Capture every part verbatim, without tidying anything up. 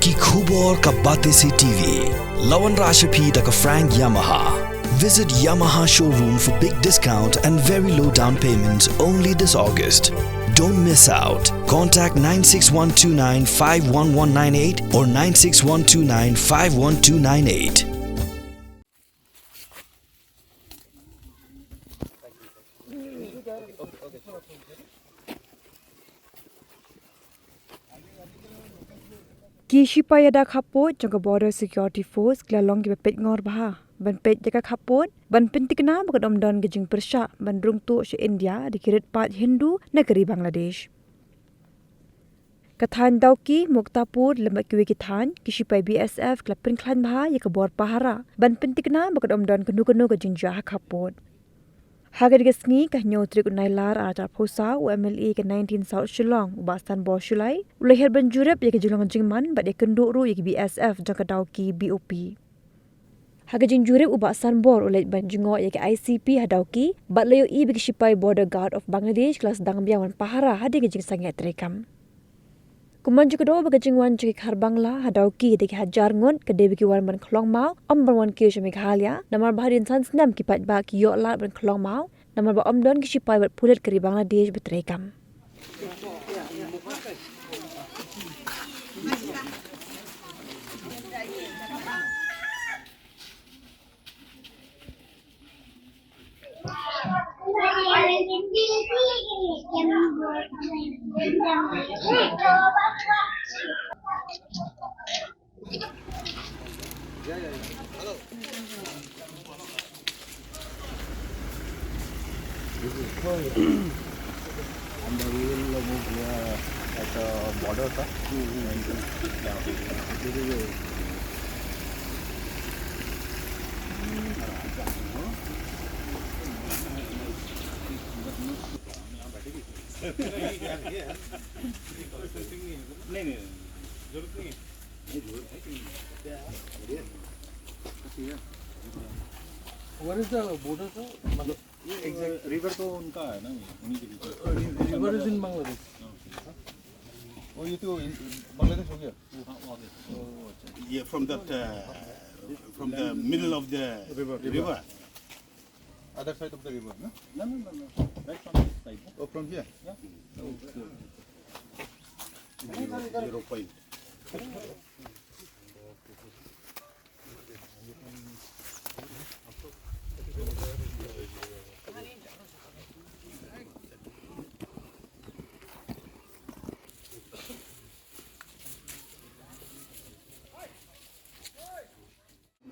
Ki khubor ka Batesi T V. La wanrah sha phi da ka Frank Yamaha. Visit Yamaha showroom for big discount and very low down payments only this August. Don't miss out. Contact nine six one two nine five one one nine eight or nine six one two nine five one two nine eight. Ki shipai ïada khappud jong ka Border Security Force ki la long kiba peit ngor bha ban peit ïa ka khappud, ban pyntikna ba kan ym don ka jingpyrshah ban rung tuh sha India da ki rit paid Hindu na ka ri Bangladesh. Ka thaiñ Dawki, Muktapur lem bad kiwei ki thaiñ, ki shipai B S F ki la pynkhlaiñ bha ïa ka bor pahara ban pyntikna ba kan ym don kano kano ka jingjia ha khappud. Ha kane ka sngi, ka hynñiew tarik u Nailar arhajar arphew saw, u M L A ka nineteen South Shillong, u Bah Sanbor Shullai, u la hiar ban jurip ïa ka jinglong jingman bad ïakynduh ruh ïa ki B S F jong ka Dawki B O P. Ha ka jingjurip, u Bah Sanbor u leit ban jngoh ïa ka I C P ha Dawki bad la ïohi ba ki shipai Border Guard of Bangladesh ki la sdang biang ban pahara hadien ka jingsangeh treikam. Kumne jong ka daw ba ka jingwan jong ki khar Bangla ha Dawki da ki hajar ngut ka dei ba ki wan ban khlong maw, ym ban wan kiew sha Meghalaya, namar ba hadien san snem ki paidbah ki ïoh lad ban khlong maw, namar ba ym don ki shipai bad pulit ka ri Bangladesh ba treikam. And we will move, uh, at the border, sir. And, uh, yeah, this is a नहीं, नहीं, जरूरत नहीं है। नहीं, जरूरत है कि नहीं? क्या है? बढ़िया। Where is the border, sir? मतलब, ये, exact अ, river तो उनका है ना, ये, उन्हीं के बीच में। अ, रि-, river is in Bangladesh। हाँ। ओ, ये तो इन-, बांग्लादेश हो गया? हाँ, वो आ गया। ओ, अच्छा। ये from that, uh, from the middle of the river। River। Other side of the river, no? No, no, no, no. Right from this side, no? Oh, from here? Yeah. Oh, okay. Zero, zero point.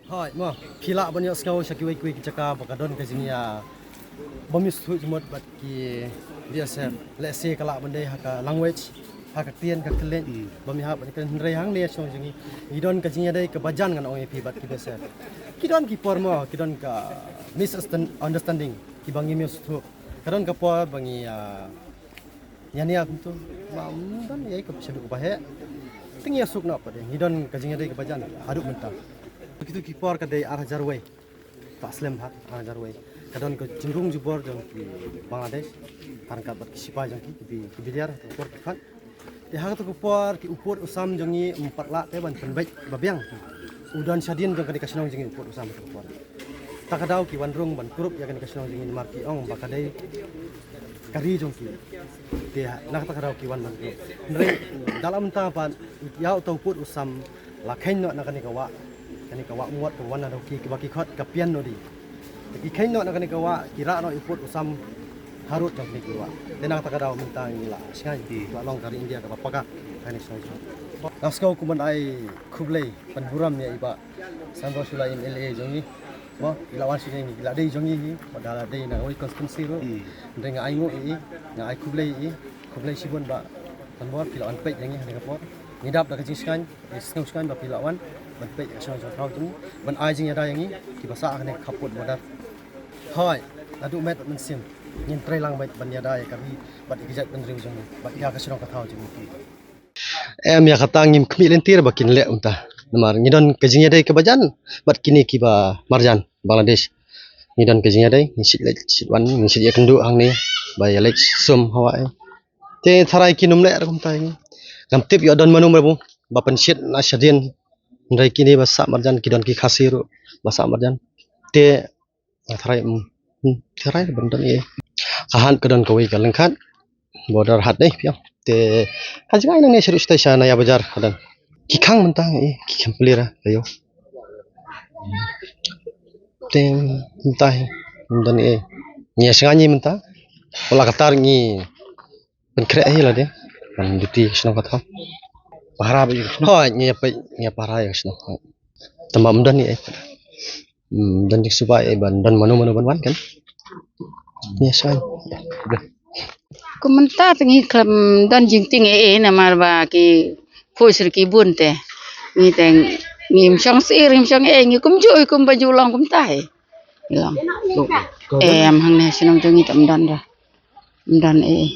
Hooid, mo, phi lah ban ïohsngew sha kiwei kiwei ki jaka ba ka don ka jingïa bym ïasngewthuh jingmut bad ki B S F. Lehse ka lah ban dei ha ka language, ha ka ktien, ka kylliang, bym ïahap bad ka, hynrei hangne shnong jong ngi, ngi don ka jingïadei kaba jan, ngan ong ïa phi, bad ki B S F. Ki don ki por mo, ki don ka misunderstanding, kiba ngim ïohsngewthuh. Ka don ka por ba ngi, ah, Ngi ïa nia kumto, ma, ym don ïa ka shaduh ba heh. Te ngi ïa suk noh pat de, ngi don ka jingïadei kaba jan haduh mynta. Kito ki por ka dei ar hajar wei. Pat slem pat ar hajar wei. Ka don ka jingrung jubor jong ki Bangladesh. Ryngkat bad ki shipai jong ki, ki bi, ki bi liar, ka por ki khat. Te ha kato ka por ki u pud u sam jong ngi ym pat lah te ban pynbeit ba biang. U don shadien jong kane ka shnong jong ngi u pud u sam ha kato ka por. Ta ka daw ki wan rung ban kurup ïa kane ka shnong jong ngi namar ki ong ba ka dei ka ri jong ki. Te na kata ka daw ki wan ban kurup. Hynrei da la mynta pat ïa uta u pud u sam la kheiñ noh na kane ka wah. Kane ka wah mot ka wan na daw ki, kiba ki khot ka Pian Nodi. Te ki kheiñ noh na kane ka wah, ki rah noh ïa u pud u sam harud jong kane ka wah. Te na kata ka daw mynta ngi la shngaiñ, la long ka ri India kaba paka kane ka shnong jong ngi. Nga sngew kumban ai khublei ban burom ïa i Bah Sanbor Shullai, M L A jong ngi. Mo, i la wan sha ngi, i la dei jong ngi hi, mo, da la dei na kawei constituency ruh. Hmm. Hynrei nga ai nguh ïa i, nga ai khublei ïa i, khublei shibun Bah Sanbor, phi la wan peit ïa ngi ha kane ka por. Ngi dap da ka jingshngaiñ, ngi sngew shngaiñ ba phi la wan ban peit ïa ka shnong jong ka thaw jong ngi, ban ai jingïada ïa ngi kiba sah ha kane ka khappud border. Hooid, naduh met bad mynsiem ngin trei lang beit ban ïada ïa ka ri bad ïa ka jaitbynriew jong ngi bad ïa ka shnong ka thaw jong ngi. Em, ïa kata ngim khmih lynti ba kin leh kumta. Namar ngi don ka jingïadei kaba jan bad kine kiba marjan Bangladesh. Ngi don ka jingïadei, ngi shait leit shait wan, ngi shait ïakynduh hangne ba ïa leit sum hawa. Te tharai kin ym leh kumta ïa ngi. Ngam tip ïoh don mano mano. ba pynshit na shadien. Hynrei kine ba sah marjan ki don ki Khasi ruh ba sah marjan. Te nga tharai, mm, hmm, tharai ban don ei. Ka hat ka don kawei ka lyngkhat. Border hat dei piang. Te ka jngai nangne sha ruh sha Naya Bazar ka don. Ki khang mynta ei, ki khang plir ka ïoh. Te mynta hi, ym don ei. Ngi ïa sngew ngi mynta. Wala katta ngi pynkhreh hi lade. Kan duty shnong ka thaw. Pahara ba ïa shnong. Hooid, ngi ïa peit, ngi ïa pahara ïa shnong. Tangba ym don ei. Ym don jingsuba ei ban don mano mano ban wan kan. Ngi ïa sngew. Kum mynta te ngi khlem don jingtieng ei ei namar ba ki phuh sir ki bun te. Ngi te ngim shong sir, ngim shong ei, ngi kumjuh hi kumba ju long kumta hi. Ngi long. Em, hangne shnong jong ngi te ym don da. Ym don ei.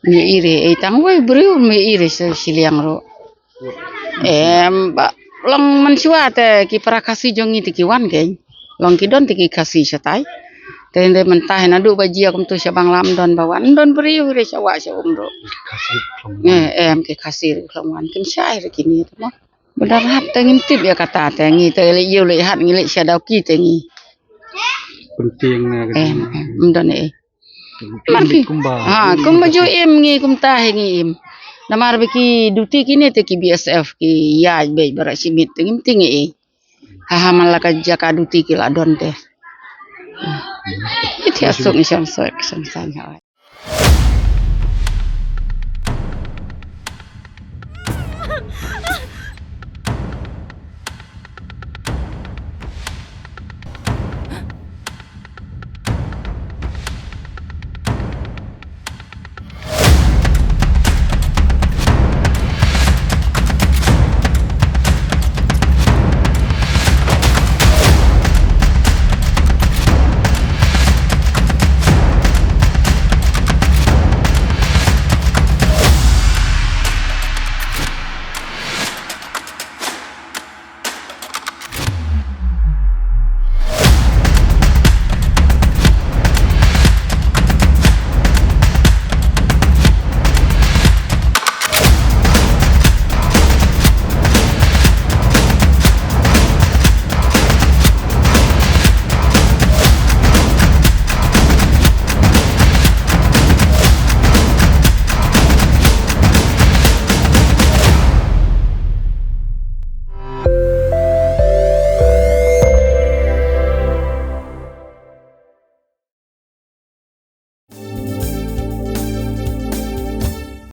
Ngi ïohi re ei tang wei briew, ngi ïohi re sa shiliang ruh. Em, ba long mynshuwa te ki para Khasi jong ngi te ki wan kein. Long ki don te ki Khasi shatai. Te hynrei mynta hi naduh ba jia kumtu sha Bangla ym don ba wan. Ym don briew re sha wah sha um ruh. Em, ki Khasi ruh khlem wan, kim shai re kine te mo. Border hat te ngim tip ïa kata te ngi te leit ïew leit hat ngi leit sha Dawki te ngi. Pyntieng na ka. Em, em, ym don ei. Mar ki kumba. Ha, kumba ju im ngi kumta hi ngi im. Namar ba ki duty kine te ki B S F ki ïaid beit ba rah shi miet te ngim tieng ei. Ha ha man la ka jaka duty ki la don te. Ïa te suk ngi shong suk shong san ha.